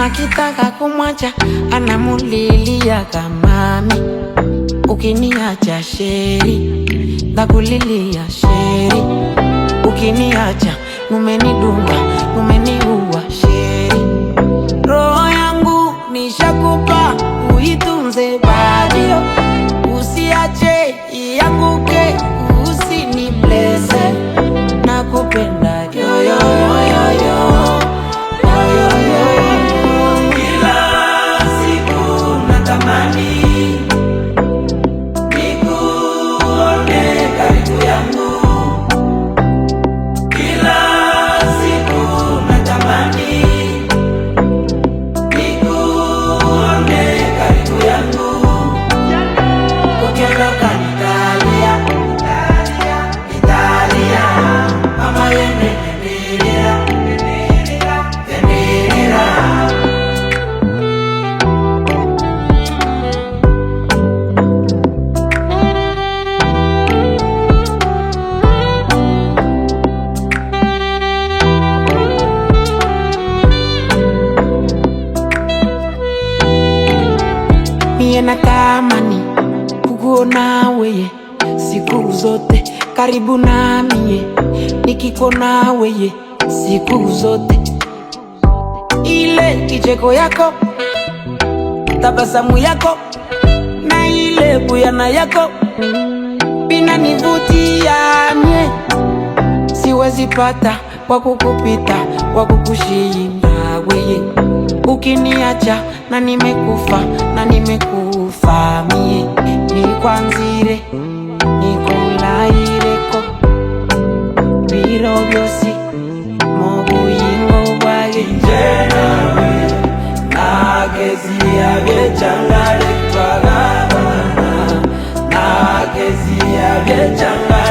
Akitaka kumwacha anamulilia kamami, ukiniacha sheri, ndakulilia sheri, ukiniacha mumenidunga, mumeniua sheri, roho yangu nishakupa uitunze badio, usiache ianguke, usiniblese, nakupenda yo yo yo yo yo yo yo yo. Kila siku natamani nikuone karibu yangu, kila siku natamani nikuone karibu yangu. Ukiondoka nitalia, nitalia, mama yene nilira, nilira. Mie natamani kukuona weye siku zote karibu na mie, nikikuona weye siku zote, ile kicheko yako, tabasamu yako na ile buyana yako vinanivutia mie, siwezi pata kwa kukupita kwa kukushinda weye, ukiniacha na nimekufa na nimekufa mie, nikwanzire nikulaireko biro byosi mu buyingo bwaye. Nje nakezia byechangale twagabana, nakezia byechangale.